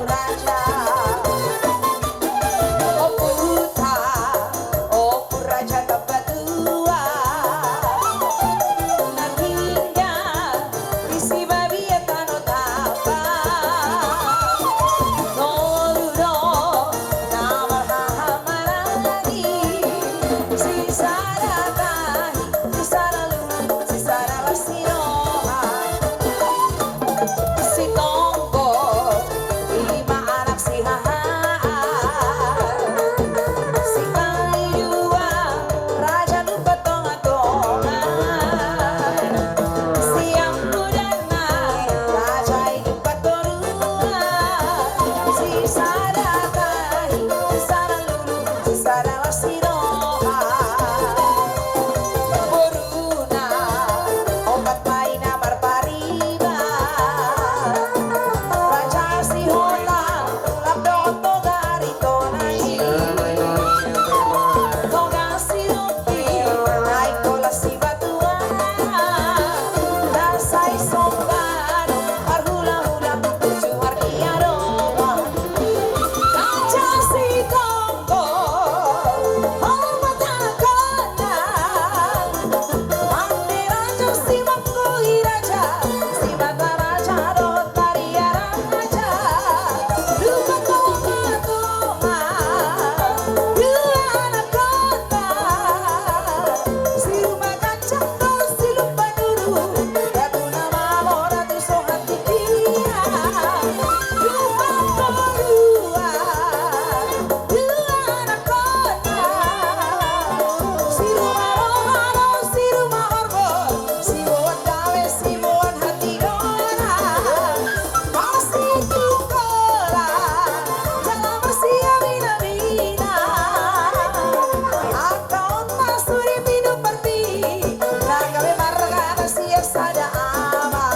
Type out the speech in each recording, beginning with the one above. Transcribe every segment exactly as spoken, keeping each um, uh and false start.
Raja, ompunta, Ompu Raja Tambatua, na tinggal di Sibabiat Tano Tamba. Tolu do na marhahamaranggi, sisada tahi, sisada lulu, sisada las ni roha. Sitonggo i ma anak sihahaan, sipaidua raja Lumban Tongatonga. Siampudanna raja i Lumban Toruan, sisada tahi, sisada lulu, sisada las ni roha. Boru na opat ma i na marpariban, Raja Siholang, rap dohot Toga Aritonang i, Toga Siholang, na ingkon las ni batuan, na sai somba do marhulahula, tujuan dia do. Raja Sitonggo, opat anakna, Pande Raja, Simangkuhi Raja, Sibata Raja dohot Maria Raja, Lumban Tongatonga, dua anakna, Sirumaganjang dohot Silumbanulu, ratu na malo, ratu so hatiha, Lumban Toruan, dua anakna, Sirumaroha dohot Sirumaorbo, Siboan Dame, Siboan Hatigoran, Masitungkola, jala marsiaminaminan, angka on ma sude pinumparmi, na gabe marga na sian sada ama.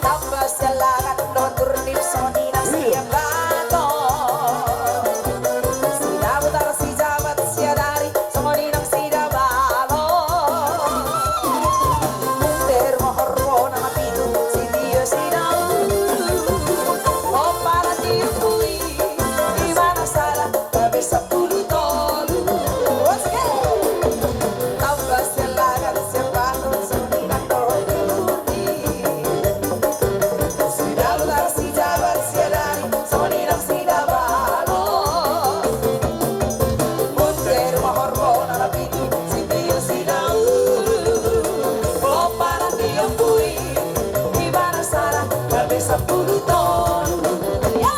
Tamba sian Lagan dohot Turnip, songon i nang sian Batok, Sidabutar, Sijabat, Siadari, songon i nang Sidabalo. Munte Rumahorbona na pitu, Sitio, Sidaulu, Pomparan ni Ompu i, i ma na sada, gabe sampulu tolu. Oke. Tamba sian Lagan, sian Batok, songon i nang dohot Turnip. Sidabutar, Sijabat, Siadari, songon i nang Sidabalo. Munte Rumahorbona na pitu, Sitio, Sidaulu, Pomparan ni Ompu i, i ma na sada, gabe sampulu tolu. Yo!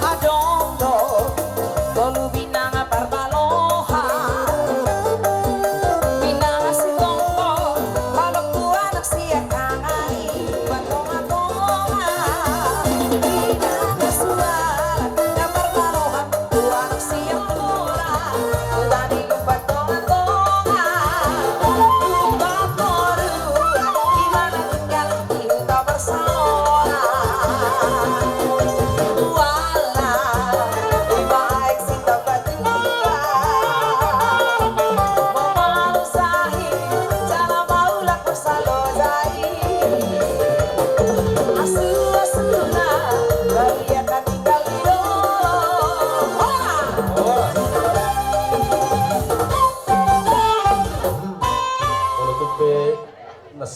Adong do tolu binanga parbalohan, binanga Sitonggo, balok tu anak sian hangani, Lumban Tongatonga, binanga suara na parbalohan, tu anak sian tulang.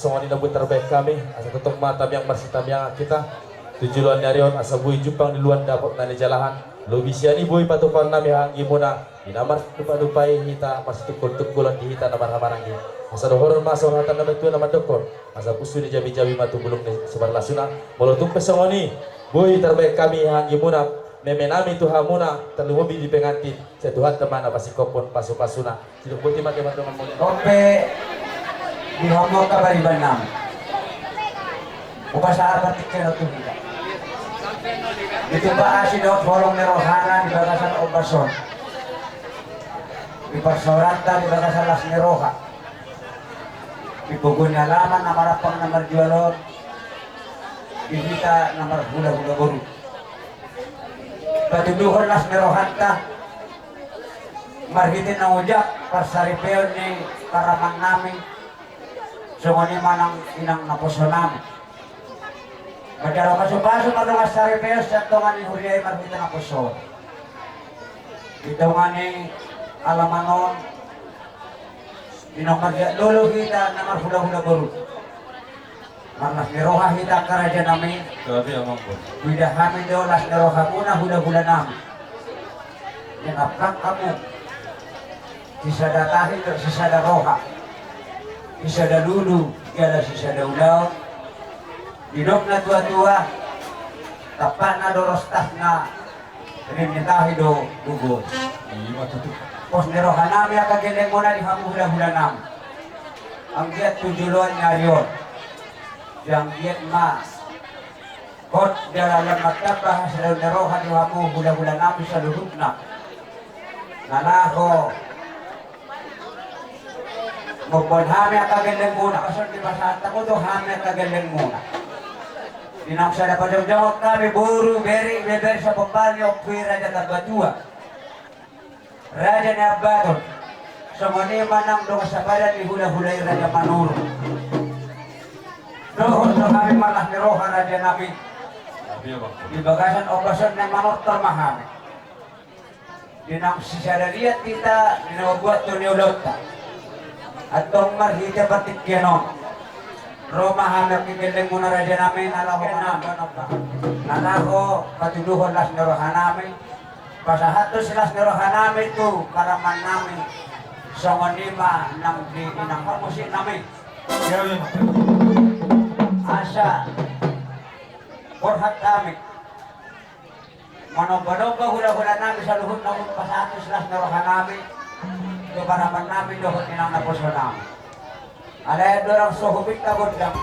Songon i na boi tarbahen hami, asa tongtong ma tamiang marsitamiangan hita tu joloan ni ari on, asa boi jumpang di luan dapot na nijalahan. Lobi sian i boi patupaonnami hahaanggimuna di na marsipadupadupai hita, marsitungkoltungkolan di hita na marhahamaranggi. Asa dohonon ma songon hata ni natuatua na mandokkon: Asa pusu ni jamijami ma tu bulung ni simarlasuna. Molo tung pe songon i boi tarbahen hami hahaanggimuna, memenami tu hamuna, tarlumobi di pengantin, sai Tuhanta ma na pasingkophon pasupasuna. Sidok boti ma teman-teman molo. On pe di hamu angka paribannami, hupasahat partingkian on tu hita. Ditumpahi asi dohot holong ni rohana di bagasan ombas on, di parsaoranta di bagasan las ni roha, di pogu ni alaman na marampang na marjual on, di hita na marhulahula boru. Patuduhon las ni rohanta marhite na ojak parsaripeon ni paramannami, songon i ma nang inang naposonami. Manjalo pasupasu ma dongan saripeon sian tonga ni huria i marhite naposo on. Di tonga ni alaman on, di na margiat lolo hita na marhulahula boru, marlas ni roha hita angka rajanami. Gabe amangku. Huida hami do las ni rohamuna hulahulanami. Jala hamu sisada tahi dohot sisada roha, sisada lulu jala sisada ulaon. Didok natuatua: Tampakna do rostasna, rim ni tahi do gogona. Ima tutu. Pos ni rohanami angka gellengmuna di hamu hulahulanami. Anggiat tu joloan ni ari on, anggiat ma hot jala lam martamba hasadaon ni roha di hamu hulahulanami saluhutna. Na laho mamboan hami angka gellengmuna, asa dipasahat hamu tu hami angka gellengmuna. Di naung sada pajongjong hami boru, bere, ibebere, sapompalni, ompu i, raja Tambatua, raja ni Ambaton, songon i ma nang dongan sapadan ni hulahula i, raja Manurung. Dohot do hami marlas ni roha rajanami. Di bagasan ombas on na manortor ma hami. Di naung sisada liat hita di na mambuat tu ni ulaonta, antong marhite partingkian on ro ma hami angka gellengmuna rajanami, na laho manang, na laho patuduhon las ni rohanami, pasahathon silas ni rohanami tu paramannami, songon i ma nang di inang hamusiknami. Asa borhat hami manombanomba hulahulanami saluhutna, pasahathon silas ni rohanami tu paramannami dohot inang naposonami. Alai andorang so hupinta gondang.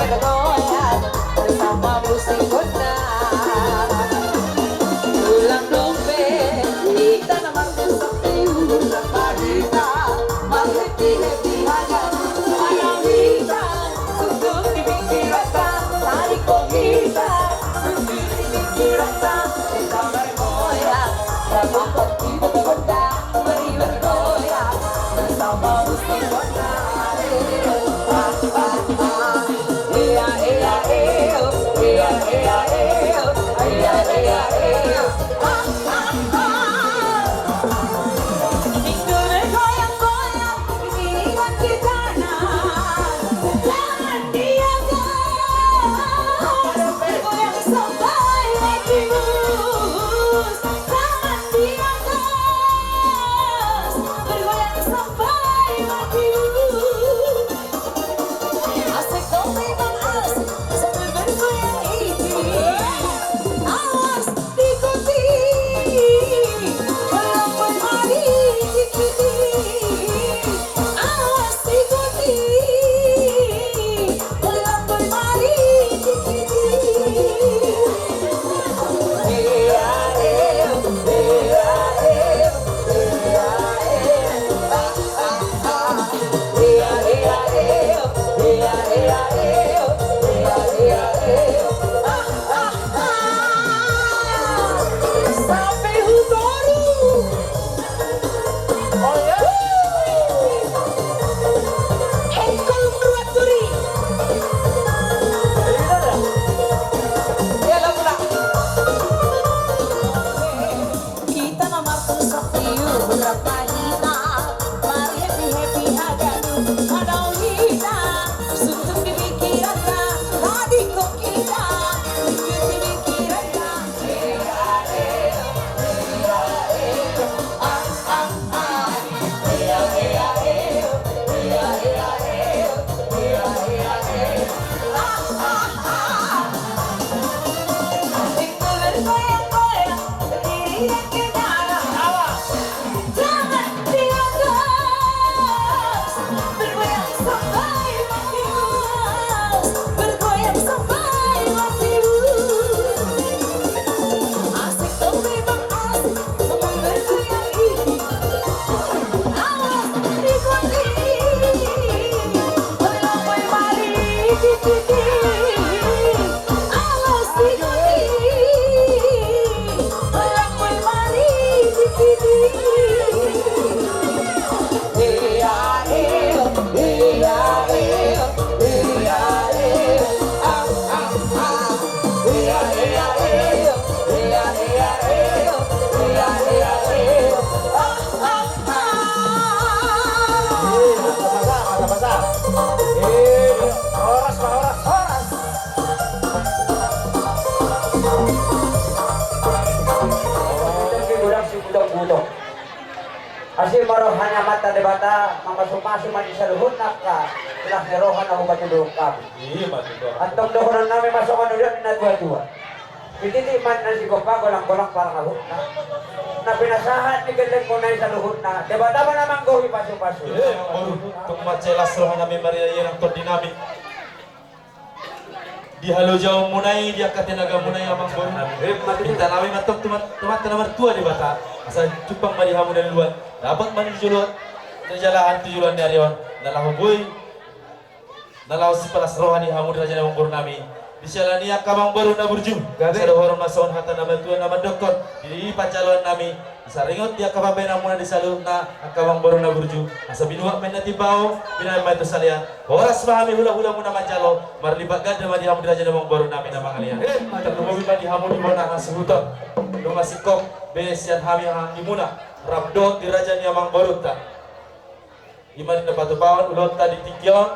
Goyang bersama musik gondang. Ulang dompe, hita na marmusik di ulang pagita. Marhappy-happy haja, mana hita, sungkun di pingkiranta, tarik hita, sungkun di pingkiranta, hita margoyang, bersama musik gondang. Asik do memang asik, sambil bergoyang ini. Awas diikuti, melambung mari diikuti. Awas diikuti, melambung mari diikuti. Sampai hu toru. Engkol ruat duri. Iya, lagu lah. Hita na marpusat di ulang pagita, marhappy-happy haja tu hita, suntuk di pingkiranta, tadingkon hita, suntuk di pingkiranta. Horas, horas, horas. Godang si butok-butok. Asi ma roha ni Amanta Debata, mamasumasu ma di saluhutna angka, ilas ni roha na hupatuduhon hami. Iya, ma tutu. Antong dohonon nami ma songon uduan ni na tua-tua. Pititi ma na sigompa, golang-golang pangarahutna. Na pinasahat ni gellengmuna i saluhutna, Debata ma na manggohi pasu-pasu. Iya, boru, tung mansai las roha nami, marria-ria nang tondi nami. Di halojaonmuna i, di angka tenagamuna i, amang boru. Minta nami ma antong tu Amanta na martua Debata, asa jumpang ma di hamu na luat, dapot ma di joloan, na jalahan tu joloan ni ari on, na laho boi, na laho sipalas roha di hamu di raja ni amang boru nami. Di siala ni i, angka amang boru na burju, gabe. Sai dohonon ma songon hata na matua na mandokkon, di panjaloan nami, saringot di angka pambahenanmuna di saluhutna, angka amang boru na burju, asa binuat ma inna timbao, binahen ma i tu salean. Horas ma hami hula-hulamuna manjalo, marlipat ganda ma di hamu di raja ni amang boru nami na mangalean. Eh, tarlumobi ma di hamu di bona hasuhuton. Nunga singkop be sian hami hahangimuna, rap dohot di raja ni amang borunta. I ma di na patupaon ulaonta di tingki on,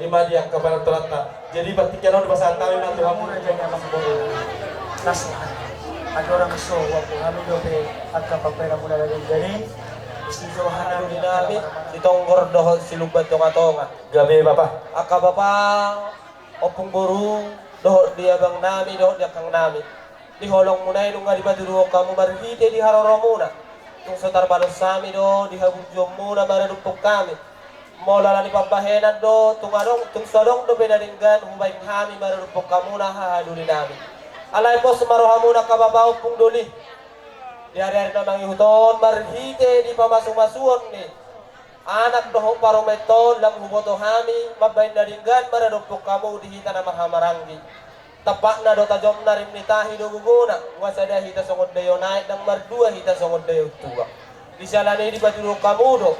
i ma di angka panantonanta. Jadi, partingkian on dipasahat hami ma tu hamu. Las ma. Andorang so huampung hami dope angka pambahenanmuna na gari-gari. Di si roha nami, nami, Sitonggor dohot Silumban Tonga-tonga. Gabe, bapa. Angka bapa, ompung boru, dohot di abang nami, dohot di angkang nami. Di holongmuna i nunga dipatuduhon hamu marhite di haroromuna. Tung so tarbalos hami do di haburjuonmuna maradophon hami. Molo ala ni pambahenan do, tung adong, tung so adong dope na denggan hubaen hami maradophon hamuna hahadolinami. Alai pos ma rohamuna angka bapa ompung doli. Di ari-ari na mangihut on marhite di pamasumasuon ni anak dohot parumaen on lam huboto hami mambaen na denggan maradophon hamu di hita na marhahamaranggi. Tampakna do tajomna rim ni tahi do gogona, ua sada hita songon daion aek ndang mardua hita songon daion tuak. Di siala ni i dipatuduhon hamu do,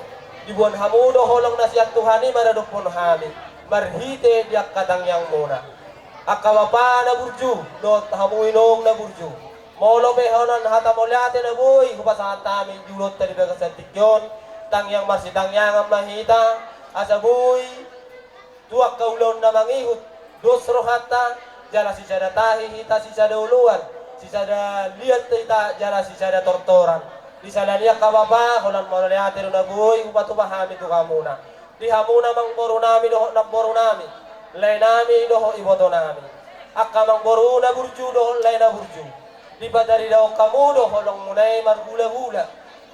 diboan hamu do holong na sian Tuhan i maradophon hami marhite di angka tangiangmuna. Angka bapa na burju dohot hamu inong na burju, molo pe holan hata mauliate na boi hupasahat hami di ulaonta di bagasan tingki on, tangiang marsitangiangan ma hita asa boi tu angka ulaon na mangihut dos rohanta, jala sisada tahi hita sisada oloan, sisada liat hita jala sisada tortoran. Di siala ni i angka bapa, holan mauliate do na boi hupatupa hami tu hamuna. Di hamuna amangborunami dohot namborunami, laenami dohot ibotonami, angka amangboru na burju dohot lae na burju, dipatarida hamu do holongmuna i marhulahula.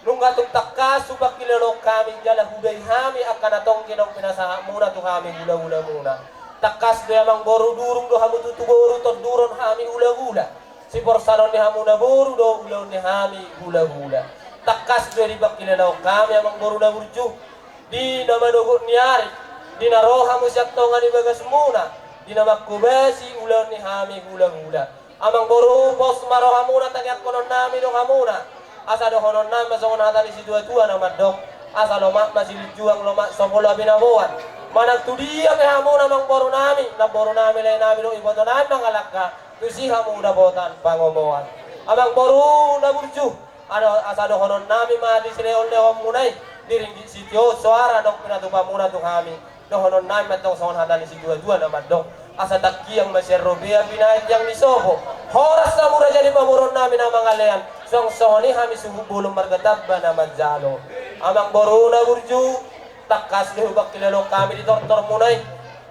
Nunga tung tangkas hupangkilalaon hami jala hudai hami angka na tonggi naung pinasahatmuna tu hami hulahulamuna. Tangkas do i amangboru, durung do hamu tutu boru tonduron hami hulahula. Siporsanon ni hamu na boru do ulaon ni hami hulahula. Tangkas do i dipangkilalaon hami amangboru na burju, di na manogot ni ari, di na ro hamu sian tonga ni bagasmuna, di na manghobasi ulaon ni hami hulahula. Amangboru, pos ma rohamuna, tangiangkononnami do hamuna. Asa dohononnami ma songon hata ni situatua na mandok: Asa lomak ma silinjuang, lomak so pola binaboan. Manang tu dia pe hamuna amangborunami, namborunami, laenami dohot ibotonami mangalangka, tusi hamu dapotan pangomoan. Amangboru na burju, asa dohononnami ma di silehonlehonmuna i, di ringgit sitio soara naung pinatupamuna tu hami. Dohononnami ma antong songon hata ni situatua na mandok: Asa tangkiang ma sian robean, binahen tiang ni sopo, horas ma mura jadi pamoruonnami na mangalean, suang songon i hami suhut bolon marga tamba na manjalo. Amangboru na burju, tangkas do hupangkilalaon hami di tortormuna i.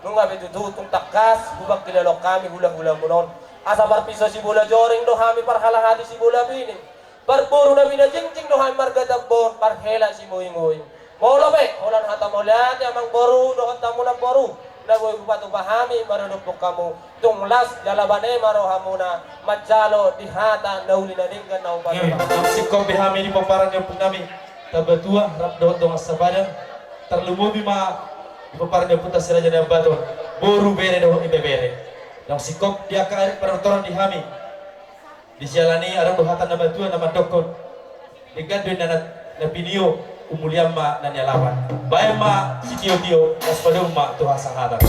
Nunga pe tutu tung tangkas hupangkilalaon hami hulahulamuna on. Asa parpiso sibola joring do hami, parhalahati sibola pining, parboru na pinajingjing do hami marga tamba on, parhela simoingoing. Molo pe holan hata mauliate amangboru dohot hamu namboru na boi hupatupa hami maradophon hamu, tung las jala bane ma rohamuna manjalo di hata na uli na denggan na hupatupa. Singkop be hami di pomparan ni ompungnami Tambatua rap dohot dongan sapadan, tarlumobi ma di pomparan ni ompunta Si Raja Nai Ambaton, boru, bere dohot ibebere. Dang singkop di angka ari panortoran di hami. Di siala ni i adong do hata na matua na mandokkon: Denggan do inna na pinio, ummulian ma na nialapan. Baen ma sitiotio, las padomu ma tu hasahatan.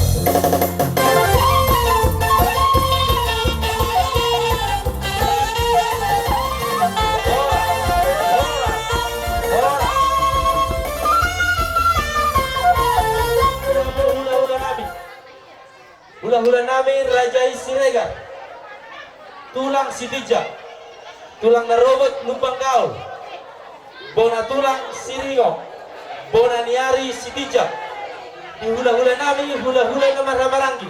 Hulahula nami, Raja i Siregar, tulang Sitinjak, tulang na robot lumbang gaol, bona tulang Siringo, bona ni ari Sitinjak. Di hulahula nami, hulahula na marhahamaranggi,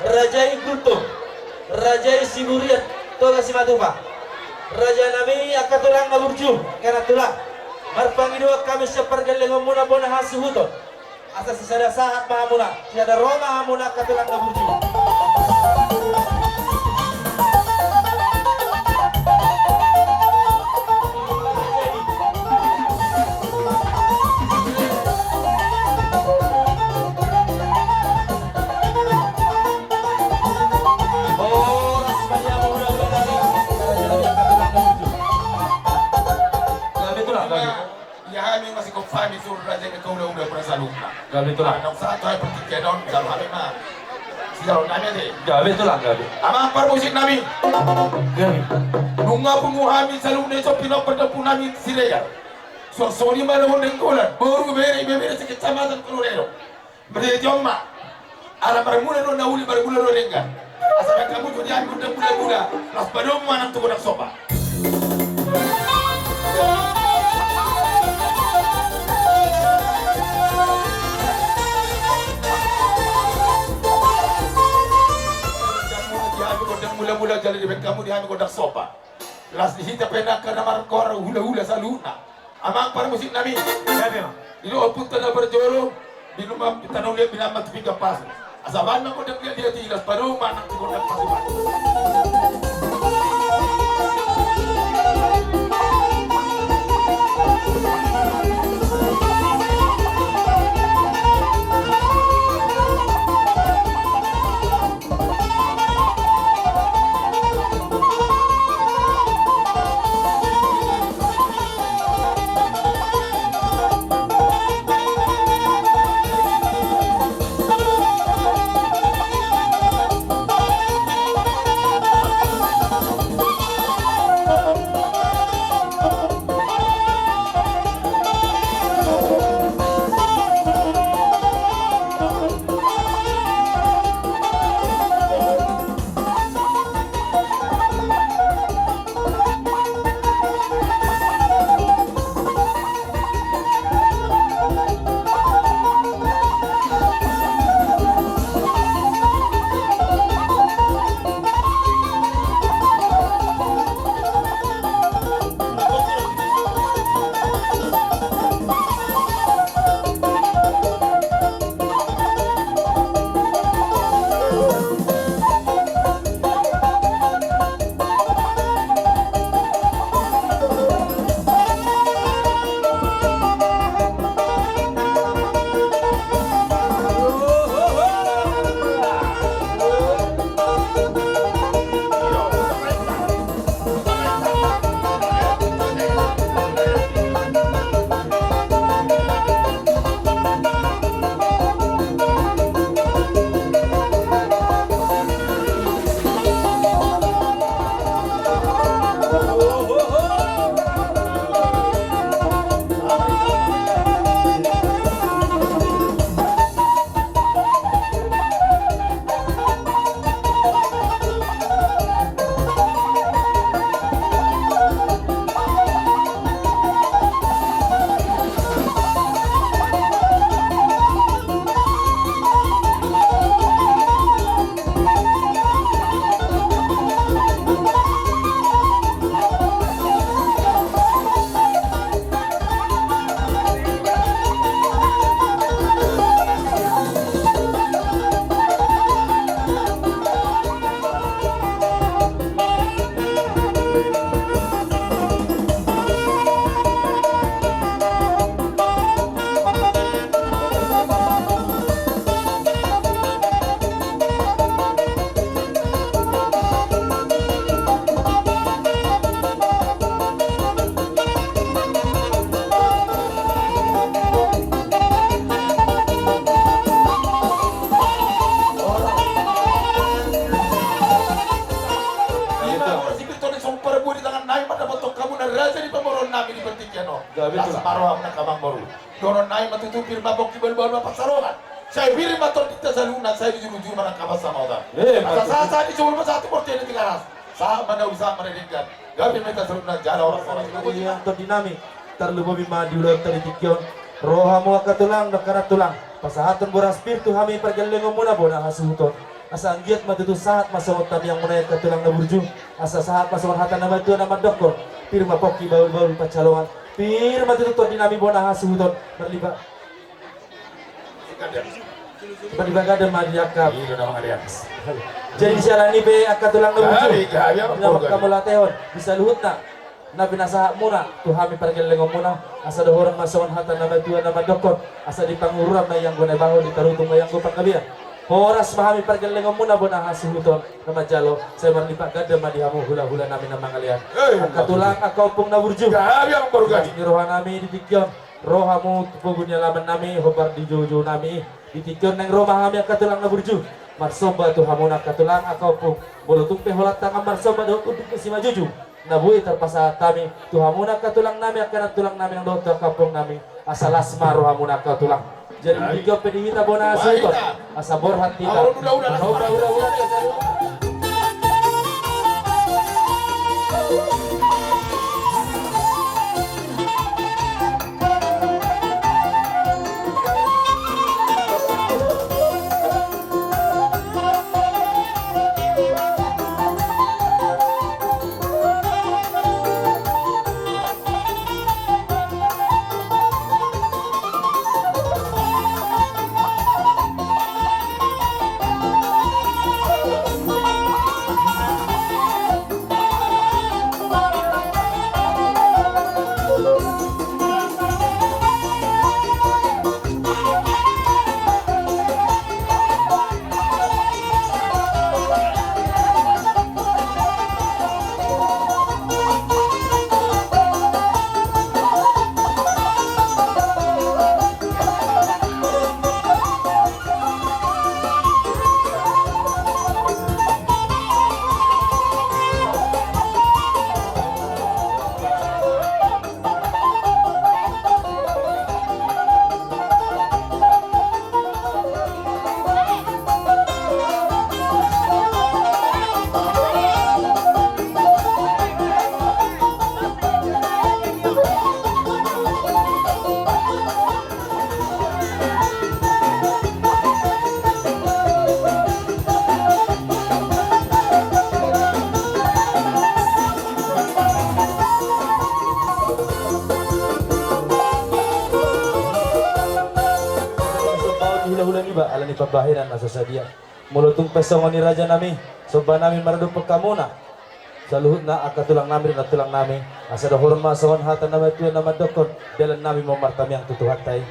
Raja i Gultom, Raja i Siburian, Toga Simatupa. Raja nami, angka tulang na burju, angka na tulang, marpangidoan hami sian pargellengonmuna bona hasuhuton. Asa sisada sahat ma hamuna, sisada ro ma hamuna angka tulang na burju. Horas ma di hamu hulahula nami. Gabe tulang, gabe. Ia hami masih kop hami sur raja ni kau udah udah pernah salukna. Gabe tulang. Anak satu hai pertiga daun gabe hami ma. Sejauh nami deh. Gabe tulang, gabe. Amang parmusik nami. Gabe. Nunga pungu hami salukna i so pinompar dapu nami Siregar. Suang soni ma dohot dengkolan, boru, bere, ibebere sekecamatan Kaloredo. Berarti on ma. Ala marmula do na uli, marmula do denggan. Asa baen hamu jo di hami gondang mula-mula, las padomu ma nang tu gondang sopa. Di hami gondang mula-mula, jala dibaen hamu di hami gondang sopa. Las di hita pe nangkin na margoar hulahula saluhutna. Amang parmusik nami. Gabe ma. Di dohot ompunta na parjolo, Di rumah kita nolak bilang mati tiga pas. Asa bana kau dia dia di las baru mana kau dapat. Ima, ora sipir toni songpar bua di tangan nai, mandapothon hamu na raja di pamoruon nami di partingkian on. Gabe tu. Asa ma roham na amang boru. Dohonon nai ma tutu, pir ma pongki, bahulbahul ma pansalongan. Sai pir ma tondinta saluhutna, sai di ujung-ujung ma na angka pansamotan. Eh, asa sahat-sahat ni jolo ma sahat tu bontean ni Tigaras. Sahat ma na uli, sahat ma na denggan. Gabe ma hita saluhutna jala horas-horas. Iya, tondi nami. Tarlumobi ma di ulaonta di tingki on. Ro hamu angka tulang, dohot angka tulang. Pasahathon boras pir tu hami pargellengonmuna bona hasuhuton. Asa anggiat ma tutu sahat ma songon tangiangmuna i angka tulang na burju. Asa sahat ma songon hata na matua na mandokkon. Pir ma pongki, bahulbahul pansalongan. Pir ma tutu tondi nami bona hasuhuton. Marlipat. Marlipat gada ma di angka. Jadi siala ni pe angka tulang na burju. Di na mangkamauliatehon di saluhutna na pinasahatmuna tu hami pargellengonmuna, asa dohonon ma songon hata na matua na mandokkon, asa di pangururan ma ianggo na ibaho, di tarutung ma ianggo panggabean. Horas ma hami pargellengonmuna bona hasuhuton na manjalo, sai marlipat ganda ma di hamu hulahula nami na mangalean. Eh, angka tulang, angka ompung na burju. Gabe, amang boru, gabe. Di roha nami di tingki on, ro hamu tu pogu ni alaman nami, hombar di joujou nami. Di tingki on naeng ro ma hami angka tulang na burju. Marsomba tu hamuna angka tulang, angka ompung. Molo tung pe holan tangan marsomba dohot unduk ni simanjujung na boi tarpasahat hami tu hamuna angka tulang nami, angka nantulang nami nang dohot tu angka ompung nami, asa las ma rohamuna angka tulang. Jadi di tingki on pe di hita bona hasuhuton, asa borhat hita. Manomba hulahula. Pambahenan na so sadia. Molo tung pe songon i raja nami, somba nami maradophon hamuna saluhutna angka tulang nami dohot nantulang nami, asa dohonon ma songon hata na matua na mandokkon, dalan nami ma martamiang tu Tuhanta i.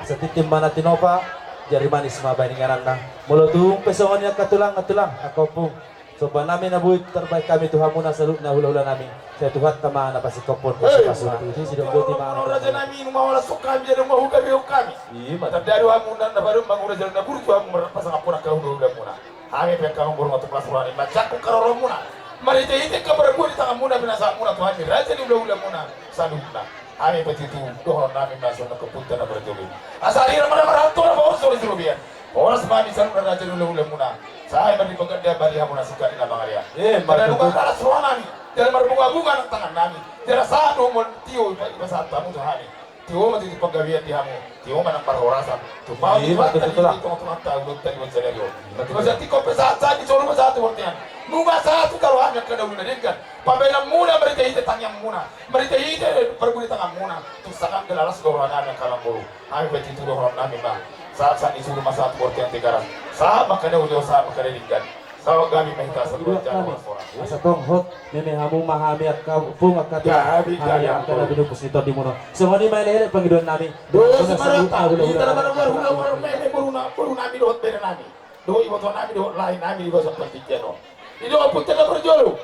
Asa tintin ma na tinopa, jari manis ma baen ingananna. Molo tung pe songon i angka tulang, nantulang, angka ompung, somba nami na boi tarbaen hami tu hamuna saluhutna hulahula nami. Sai Tuhanta ma na pasingkophon. Hei, pasupasuna. Tutu sidok boti ma. Raja nami, nunga horas hami, jadi nunga hugabe hami. Ima. Tanda do hamuna na parumaen mangura jalan na burju hamu marpasangap muna angka hulahulamuna. Hami pe angka amangboru ma tu kelas rohani manjangkon haroromuna. Marhitehite angka parbue di tanganmuna, pinasahatmuna tu hami raja ni hulahulamuna saluhutna. Hami pe tutu dohonon nami ma songon angka ompunta na parjolo i. Asa hira ma na marhalto na pahorsor di sirobean. Horas ma hami saluhutna raja ni hulahulamuna. Sai marnida panggabean ma di hamuna singkat ni na mangalean. Eh, marhite. Nunga horas roha nami. Jala marbungabunga nang tangan nami. Jala sahat do hamu tio ipasahat hamu tu hami. Tio ma tintin panggabean di hamu. Tio ma nang parhorasan. Tumpahon ni Tuhanta i di tongatuhonta, ulaonta di bagasan sadari on. Ima tutu. Asa tingkos pe sahat, sahat di solu ma sahat tu bontean. Nunga sahat tu joloan angka na uli na denggan. Pambahenanmuna marhitehite tangiangmuna. Marhitehite parbue ni tanganmuna. Tung sangkap jala las do roha nami angka amangboru. Hami pe tutu dohonon nami ma. Sahat, sahat ni solu ma sahat tu bontean Tigaras. Sahat ma angka na uli, sahat ma angka na denggan. Sahat gabe ma hita saluhutna. Asa tong hot meme hamu ma hami angka ompung, angka tulang, hami angka na binungkus ni tondimuna on. Songon i ma elekelek pangidoan nami. Dohot saluhutna hulahula. Hita na margoar hulahula, meme, boru na, boru nami dohot bere nami. Dohot iboto nami dohot lae nami di bagasan partingkian on. Didok ompunta na parjolo.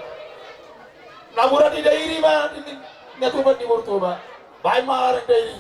Na mura ni Dairi ma, ni, ni, ni Tuban ni Bortoba. Baen ma areng Dairi.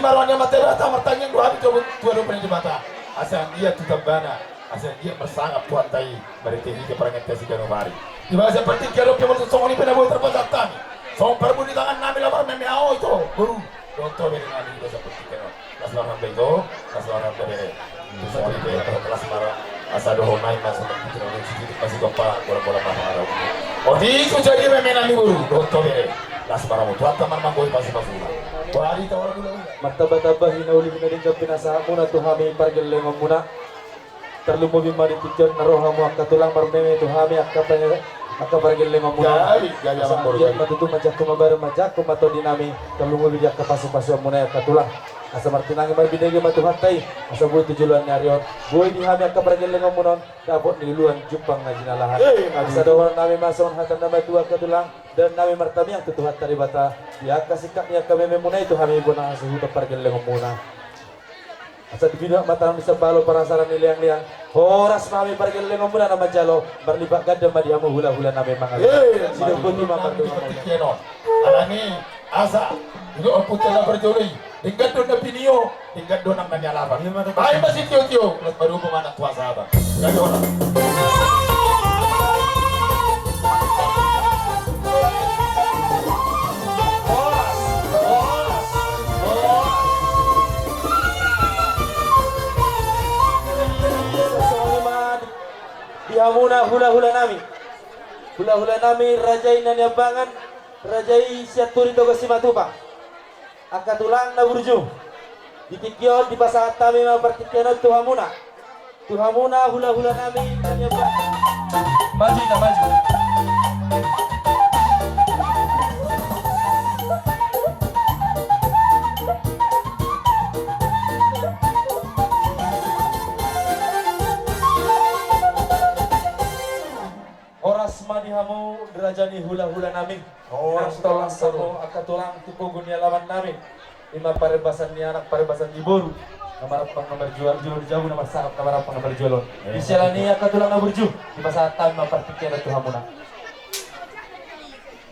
Marwani ama tebata martangiang do hami tu abu tua do pene jemata. Asa anggiat tu tambana, asa anggiat marsangap Tuhanta i marhite-hite parange ta siganup ari. Di bagasan partingkian on pe molo songon i pe na boi tarbahen hami. Songon parbuni tangan nami laho marmeme, ahu ito boru. Dohot ho bere nami di bagasan partingkian on. Las marhamba ito, las marhamba bere. Las marhamba. Asa dohononnami ma songon pikiran ni sitik masih gompa bola-bola mahara. Oti tu jadi meme nami boru dohot ho bere. Las marhamba Tuhanta marmanggohi pasu-pasuna. Bari tawar gula-gula. Martamba-tamba hinauli-uli na denggan pinasahatmuna tu hami pargellengonmuna. Tarlumobi ma di tingki on na ro hamu angka tulang marmeme tu hami angka pa-, angka pargellengonmuna. Asa anggiat ma tutu manjangkon ma badan manjangkon ma tondi nami. Tarlumobi di angka pasu-pasuonmuna i angka tulang. Asa martinangi marbinege ma Tuhanta i, asa boi tu joloan ni ari on boi di hami angka pargellengonmuna on dapot ni uluan jumpang na jinalahan. Asa dohonon nami ma songon hata na matua angka tulang, dalan nami martamiang tu Tuhanta Debata di angka singkat ni angka mememuna i tu hami bona hasuhuton pargellengonmuna. Asa di pinoak ma tangan ni sambalo parasaran ni leang-leang. Horas ma hami pargellengonmuna na manjalo, marlipat ganda ma di hamu hula-hula nami mangalusi. Sidok boti ma pargellengonmuna. Alani asa didok ompunta na parjolo i, denggan do na pinio, denggan do nang na nialapan. Baen ma sitio-tio, las marubo ma nang tu asa abang. Gabe horas. Horas, horas, horas. Songon i ma di hamuna hula-hula nami. Hula-hula nami raja i na niambangan, raja i Sianturi Toga Simatupang. Angka tulang na burju, di tingki on dipasahat hami ma partingkian on tu hamuna. Tu hamuna hula-hula nami na niambangan. Maju, Ina, maju. Horas ma di hamu raja ni hula-hula nami. Horas, horas, horas. Angka tulang tu pogu ni alaman nami. I ma parbasan ni anak, parbasan ni boru. Na marampang na marjual, jolo di jabu na marsangap na marampang na marjual on. Di siala ni i angka tulang na burju, dipasahat hami ma partingkian on tu hamuna.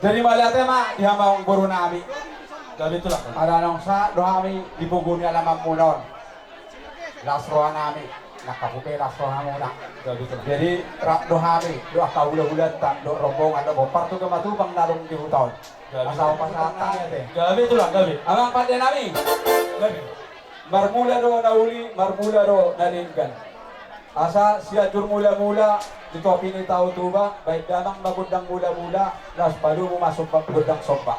Jadi mauliate ma di hamu amang boru nami. Gabe tulang. Ala naung sahat do hami di pogu ni alamanmuna on. Las roha nami, nangkaning pe las rohamuna. Gabe tulang. Jadi rap do hami dohot angka hula-hulanta dohot rombongan dohot pomparan tu Simatupang na adong di huta on. Gabe. Asa hupasahat hami ate. Gabe tulang, gabe. Amang pande nami. Gabe. Marmula do na uli, marmula do na denggan. Asa Sianjur Mula-mula di topi ni Tao Toba, baen damang ma gondang mula-mula, laos padomu ma sombang gondang sombang.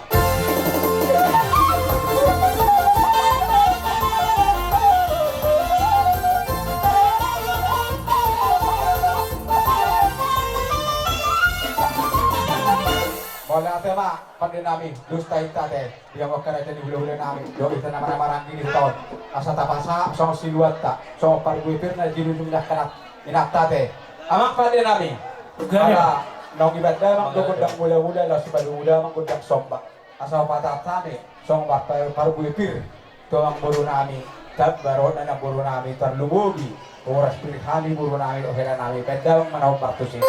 Mauliate ma pande nami, dos ta hita ate. Di angka raja ni hula-hula nami, dohot hita na marhaha-maranggi di huta on. Asa tapasahat songon siluanta, songon parbue pir na di ujung ni angka inanta ate. Amang pande nami. Gabe. Ala naung dibaen damang do gondang mula-mula, laos padomu damang gondang sombang. Asa hupasahat hami songon par-, parbue pir tu amang boru nami, tamba roha ni amang boru nami, tarlumobi horas pir hami boru nami dohot hela nami, baen damang ma na hombar tusi.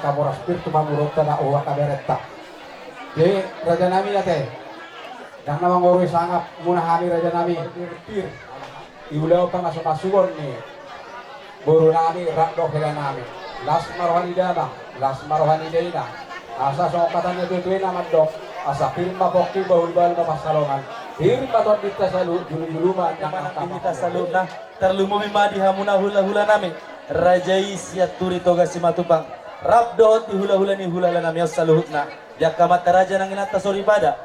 Angka boras pir tu pamoruonta na uang kaberenta. Jadi raja nami ate, ndang na mangorui sangap muna hami raja nami. Pir, pir. Diulahon pangasu-masuon ni boru nami rap dohot hela nami. Las ma roha ni damang, las ma roha ni dainang. Asa songon hata ni tuatua i na mandok, asa pir ma pongki, bahulbahul ma pansalongan. Pir ma tondinta saluhut, jolojolo ma nang angka di hita saluhutna. Tarlumobi ma di hamuna hulahula nami, raja i Sianturi Toga Simatupang rap dohot di hulahula ni hulahula nami on saluhutna. Di angka amanta raja nang inanta soripada,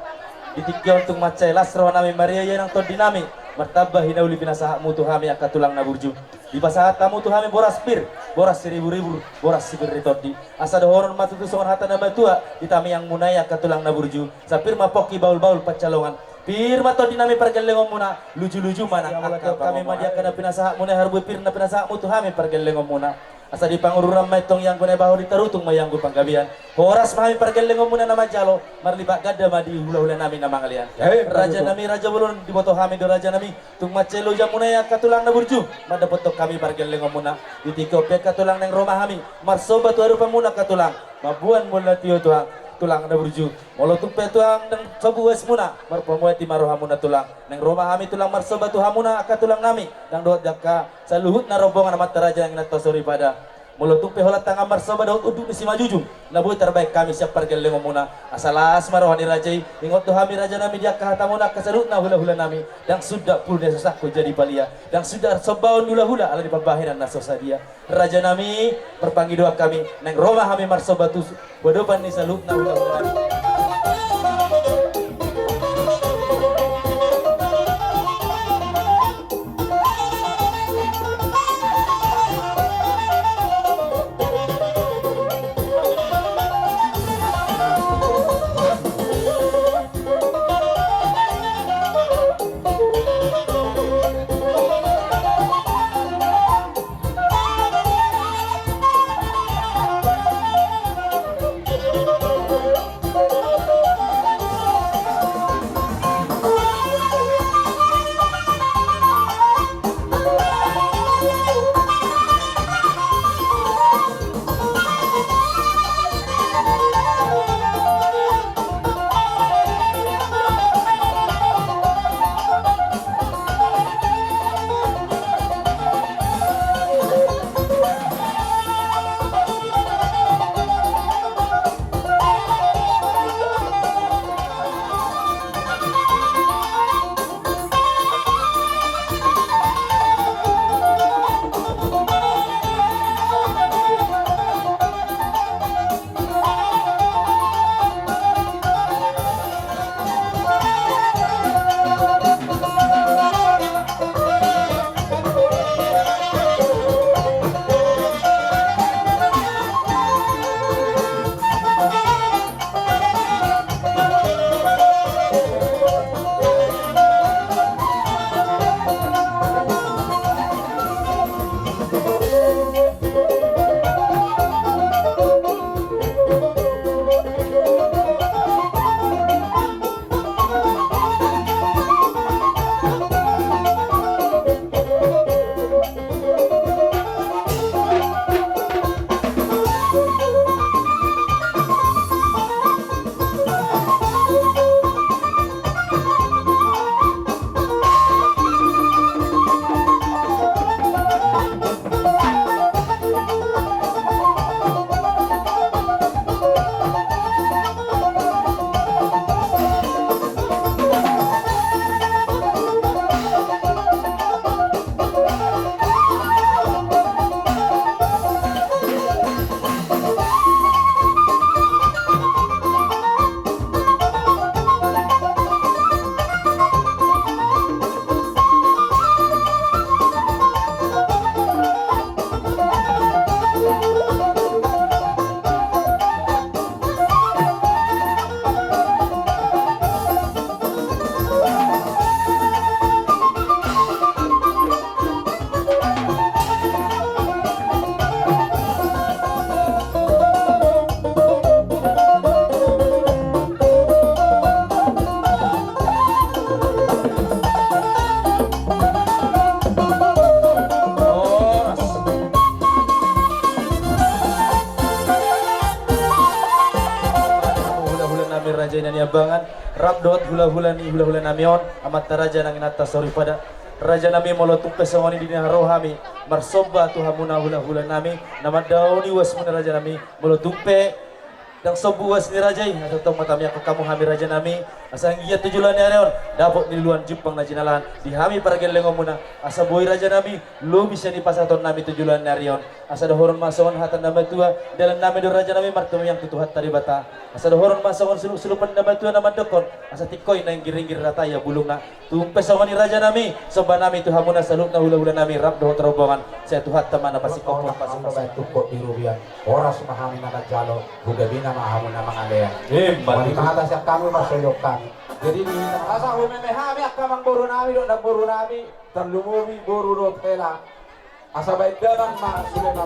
di tingki on tung mansai las roha nami, marria ia nang tondi nami, martamba hinauli pinasahatmu tu hami angka tulang na burju. Dipasahat hamu tu hami boras pir, boras siriburibur, boras sipir ni tondi. Asa dohonon ma tutu songon hata ni natuatua di tangiangmuna i angka tulang na burju, asa pir ma pongki, bahulbahul pansalongan. Pir ma tondi nami pargellengonmuna, lojolojo ma nang angka. Hami ma di angka na pinasahatmuna i, harbue pir na pinasahatmu tu hami pargellengonmuna. Asa di Pangururan ma i tong ianggo na ibaho, di Tarutung ma ianggo panggabean. Horas ma hami pargellengonmuna na manjalo, marlipat ganda ma di hulahula nami na mangalean. Raja nami, raja bolon, diboto hami do raja nami, tung mansai lojamuna i angka tulang na burju, mandapothon hami pargellengonmuna. Di tingki on pe angka tulang, naeng ro ma hami marsomba tu adopanmuna angka tulang, mamboan mula tio tu hami tulang na burju. Molo tung pe tulang naeng so buas muna, marpamuati ma rohamuna tulang. Naeng ro ma hami tulang marsomba tu hamuna angka tulang nami, nang dohot di angka saluhutna rombongan amanta raja nang inanta soripada. Molo tung pe holan tangan marsomba dohot unduk ni simanjujung, na boi tarbahen hami sian pargellengonmuna. Asa las ma roha ni raja i, ingot do hami raja nami di angka hatamuna angka saluhutna hulahula nami. Ndang suda pulu na sasangkon jadi palia, ndang suda sombaon ni hulahula ala ni pambahenan na so sadia. Raja nami, marpangidoan hami, naeng ro ma hami marsomba tu adopan ni saluhutna hulahula nami. Niambangan, rap dohot hulahula ni hulahula nami on, amanta raja nang inanta soripada. Raja nami, molo tung pe songon i di na ro hami marsomba tu hamuna hulahula nami na mandaoni uasmuna raja nami, molo tung pe ndang sombu uas ni raja i, asa tong ma tamiangkon hamu hami raja nami, asa anggiat tu joloan ni ari on dapot ni luluan jumpang na jinalahan di hami pargellengonmuna, asa boi raja nami lobi sian i pasahaton nami tu joloan ni ari on. Asa dohonon ma songon hata ni na matua, dalan nami do raja nami martamiang tu Tuhanta Debata. Asa dohonon ma songon suluk-suluk ni na matua na mandokkon, asa tingko i naeng giringgir rata ia bulungna. Tung pe songon i raja nami, somba nami tu hamuna saluhutna hulahula nami rap dohot rombongan. Sai Tuhanta ma na pasingkophon, pasingkophon. Tungkot di robean, horas ma hami na manjalo, hugabina ma hamu na mangalean. Ima tutu. Mauliate ma hata sian hami, marsoidoan hami. Jadi di asa humeme hami angka amangboru nami dohot namboru nami, tarlumobi boru dohot hela. Asa baen damang ma sude ma.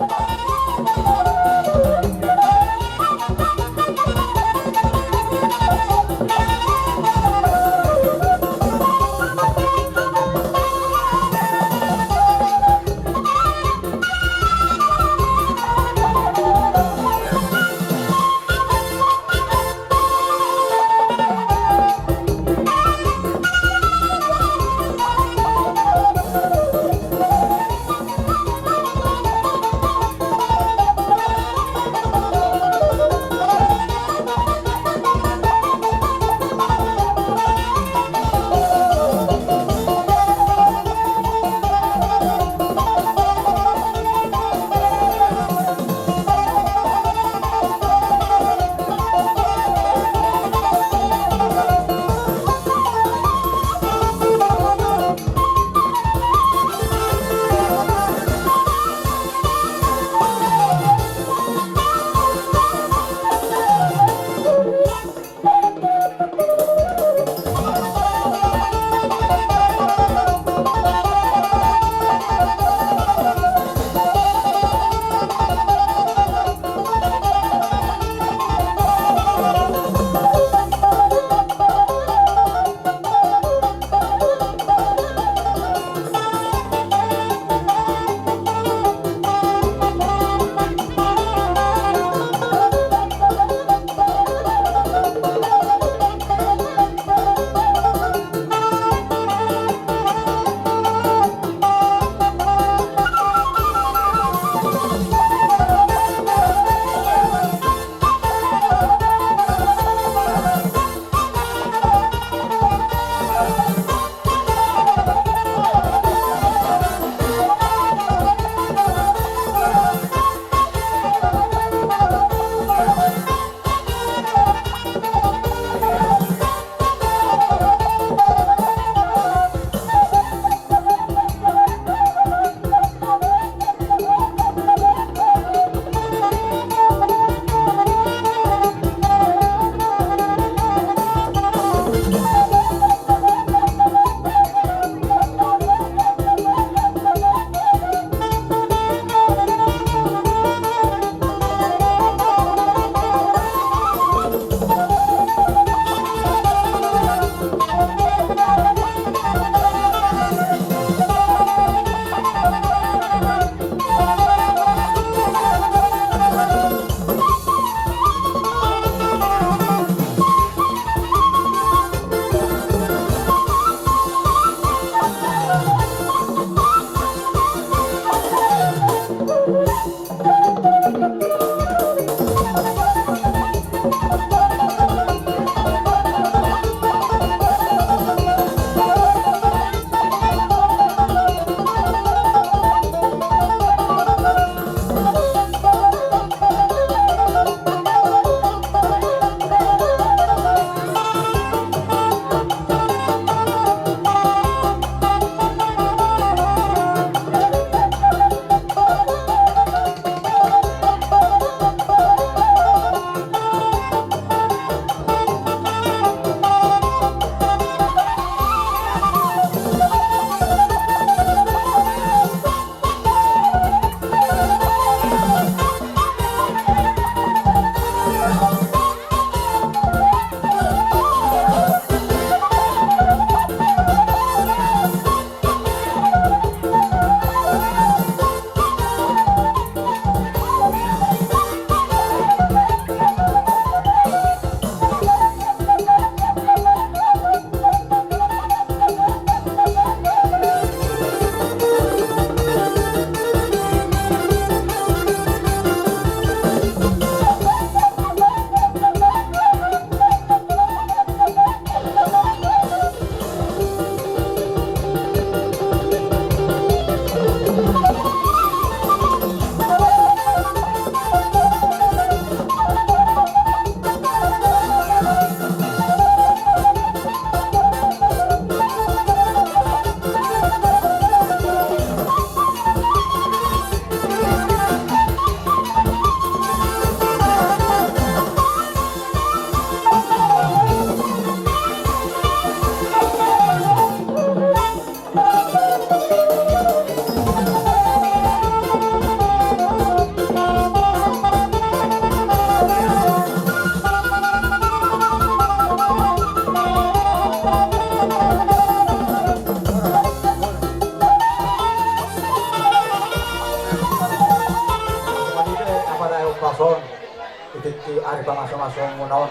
Pamasumasuonmuna on,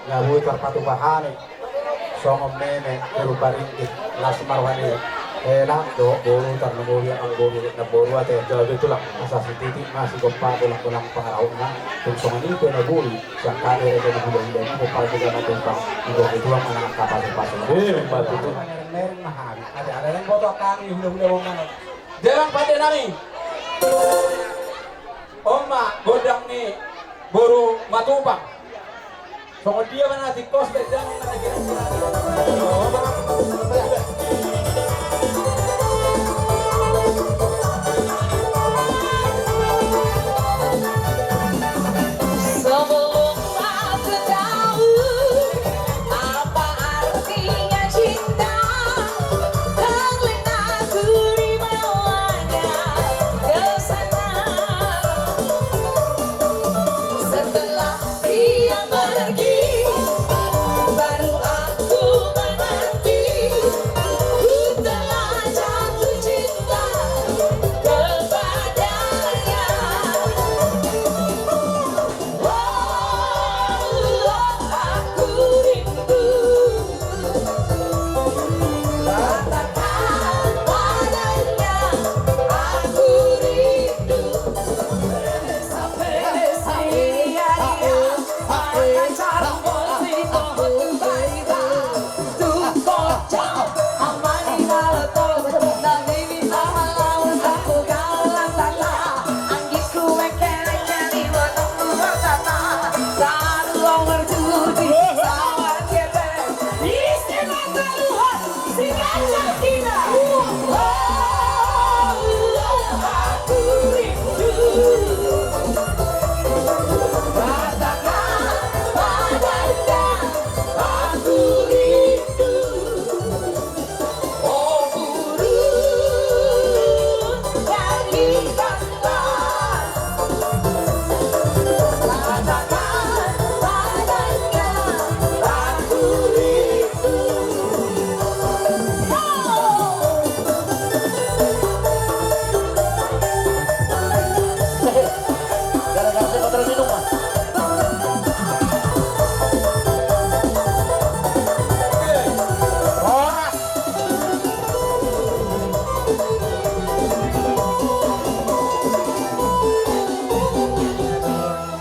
na boi tarpatupa hami songon meme, berupa ringgit, las ma roha ni hela dohot boru, tarlumobi amangboru, namboru ate. Gabe tulang, asa sititi ma sigompa, golanggolang pangarahutna. Tung songon i pe na boi sian hami raja ni hulahula, na boi patupa ma tumpang, gabe tulang manang angka pasupasu. Emma tutu. Mereng ma hami ate, ate, naeng boto angka hami hulahula on manang. Jabang pande nami. On ma gondang ni boru Matupang. Songon dia ma na tingkos dan damang na kira-kira. Sebelum aku tahu apa artinya cinta, terlena ku dibawanya ke sana. Setelah dia pergi, baru aku mengerti, ku telah jatuh cinta kepadanya. Oh, aku rindu. Katakan padanya, aku rindu.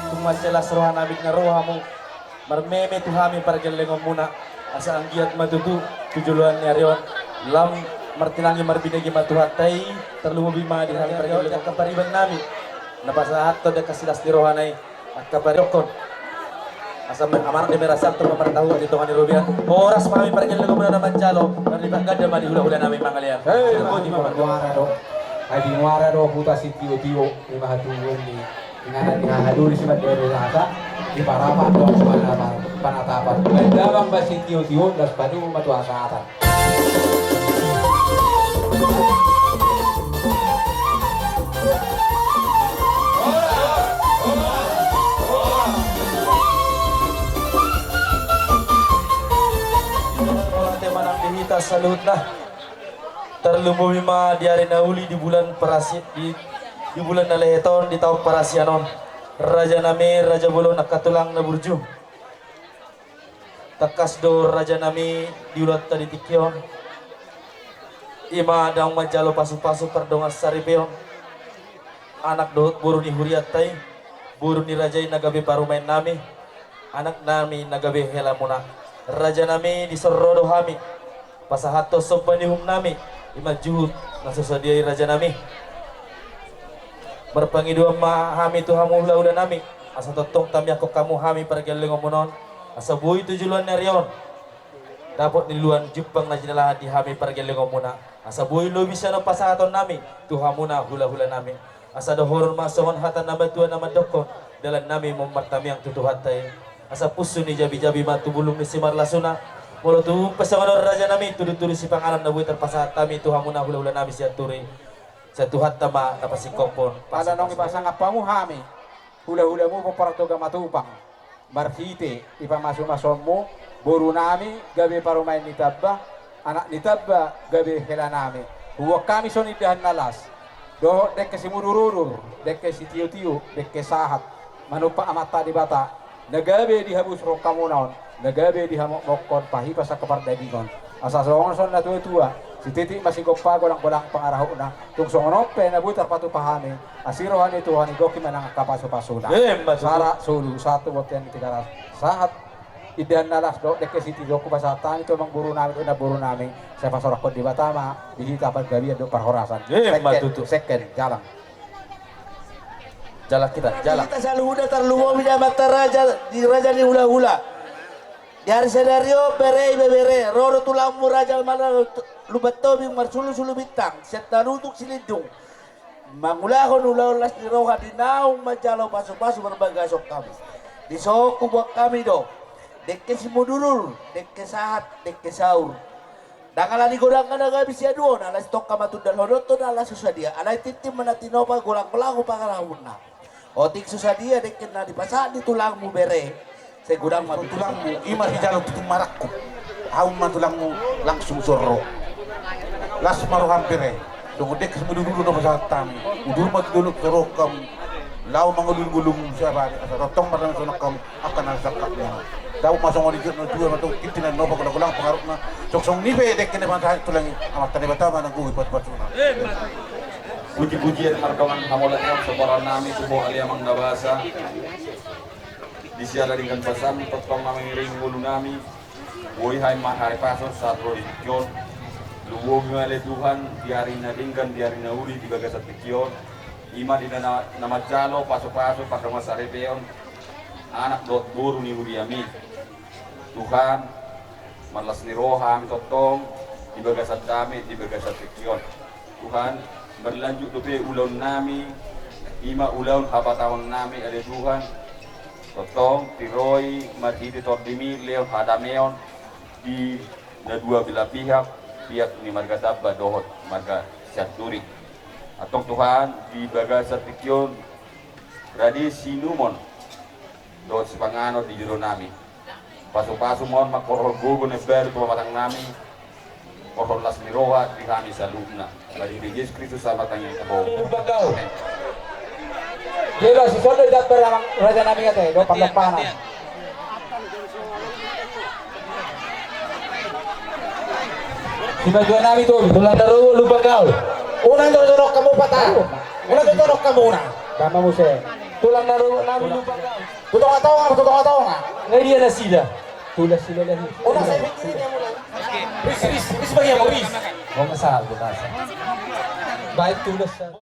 Tung mansai las roha nami na ro hamu marmeme tu hami pargellengonmuna, asa anggiat ma tutu tu joloan ni ari on lam martinangi marbinege ma Tuhanta i, tarlumobi ma di hami pargellengon angka pariban nami na pasahathon angka silas ni rohana i. Angka pariban, asa amanat ni Merasal tu pamartahuan di tonga ni robean. Horas ma hami pargellengonmuna na manjalo, na di pangganda ma di hulahula nami mangalean. Hei, di muara do, ai di muara do huta sitiotio, di mahatubuan ni inganan ni hahadoli si mandele rasa, di parapat do panatapan. Panatapan. Baen damang ma sitiotio, das padumu ma tu hasahatan. Ate manang di hita saluhutna. Tarlumobi ma di ari na uli di bulan parasi, di, di bulan na lehet on, di taon parasian on. Raja nami, raja bolon, angka tulang na burju. Tangkas do raja nami di ulaonta di tingki on. Ima naung manjalo pasupasu pardongan saripeon. Anak dohot boru ni hurianta i, boru ni raja i na gabe parumaen nami, anak nami na gabe helamuna. Raja nami, dison ro do hami pasahathon somba ni uhum nami, ima juhut na so sadia i raja nami. Marpangidoan ma hami tu hamu hulahula nami, asa tongtong tamiangkon hamu hami pargellengonmuna on, asa boi tu joloan ni ari on dapot ni luan jumpang na jinalahan di hami pargellengonmuna, asa boi lobi sian on pasahaton nami tu hamuna hulahula nami. Asa dohonon ma songon hata na matua na mandokkon, dalan nami ma martamiang tu Tuhanta i. Asa pusu ni jabijabi ma tu bulung ni simarlasuna. Molo tung pe songon on raja nami, tudutudu sipanganon na boi tarpasahat hami tu hamuna hulahula nami sian Turi, sai Tuhanta ma na pasingkophon. Pala naung ipasangap hamu hami hulahulamu pomparan Toga Matupang, marhite di pamasumasuonmu, boru nami gabe parumaen ni tamba, anak ni tamba gabe hela nami. Huboan hami songon indahan na las dohot dengke simudurudur, dengke sitiotio, dengke sahat, manumpak Amanta Debata. Na gabe di habusuronkamuna on, na gabe di hamokmokkon, pahipas angka pardagingon. Asa songon na sahat ni natuatua, sititik ma sigompa, golanggolang pangarahutna. Tung songon on pe na boi tarpatupa hami, asi roha ni Tuhan, igohi ma nang angka pasupasuna. Emma tutu. Sahat solu, sahat tu bontean ni Tigaras, sahat indahan na las dohot dengke sitio, hupasahat hami tu amangboru nami dohot namboru nami, sai pasaorhon Debata ma di hita panggabean dohot parhorasan. Emma tutu. Seken, seken, jalang. Jalang hita, jalang. Hita saluhutna, tarlumobi di amanta raja, di raja ni hulahula. Di ari sadari on, bere, ibebere, ro do tulangmu Raja Mala Lumban Tobing, Marsulusulu Bintang, sian Tarutung Silindung, mangulahon ulaon las ni roha di naung manjalo pasupasu marbagason hami. Dison huboan hami do dengke simudurudur, dengke sahat, dengke saur. Ndang ala ni godangna na gabe siaduon, alai tongka ma tundalhononhon, ala so sadia, alai tintin ma na tinopa, golanggolang pangarahutna. Otik so sadia dengke na dipasahat ni tulangmu bere, sai godang ma tulangmu, i ma dijalo tutu marangkup. Ahu ma tulangmu langsung so ro. Las ma roham bere. Songon dengke simudurudur na pasahat hami, udur ma tu dolok so ro hamu. Laho mangulungi ngolum sian bari, asa tongtong mardalan sonang hamu. Angka na sangkap ni. Dao ma songon i, na dua ma tu, tintin na tinopa, golanggolang pangarahutna. Songon i pe dengke na pasahat tulang i, Amanta Debata ma na gohi patupatuna. Pujipujian mardongan hamuliateon, saboran nami tu Ho ale Amang na basa. Di siala denggan pasahatmu tongtong ma mangiringi ngolu nami. Boi hami marhahipason sahat ro di tingki on. Lumobi ma ale Tuhan di ari na denggan, di ari na uli di bagasan tingki on. I ma di na, na manjalo pasupasu pardongansaripeon anak dohot boru ni huriami. Tuhan, marlas ni roha hami tongtong di bagasan dame, di bagasan tingki on. Tuhan, marlanjut dope ulaon nami, i ma ulaon hapatahonon nami ale Tuhan. Tongtong tiroi marhite tondimi lehon hadameon di na dua belah pihak, pihak ni marga Tamba dohot marga Sianturi. Antong Tuhan, di bagasan tingki on rade siinumon dohot sipanganon di jolo nami. Pasupasu ma on mangkorhon gogo na imbaru tu pamatang nami, korhon las ni roha di hami saluhutna. Marhite Jesus Kristus Amanta na hinaholongan. Amen. Jolo, sisondok i daper amang raja nami ate, dohot parlompanan. Simatua nami tu, tulang na ruhut Lumban Gaol. Unang jolo-jolo hamu pata. Unang jolo-jolo hamu unang. Dama muse. Tulang na ruhut nami Lumban Gaol. Tu tonga-tonga, tu tonga-tonga. Ngai dia nasida. Tulang sila lagi. Unang sai pikirin ia mulai. Ris, ris, ris bagi hamu, ris. Mau ngesal, gue kasar. Baik, tulang sa-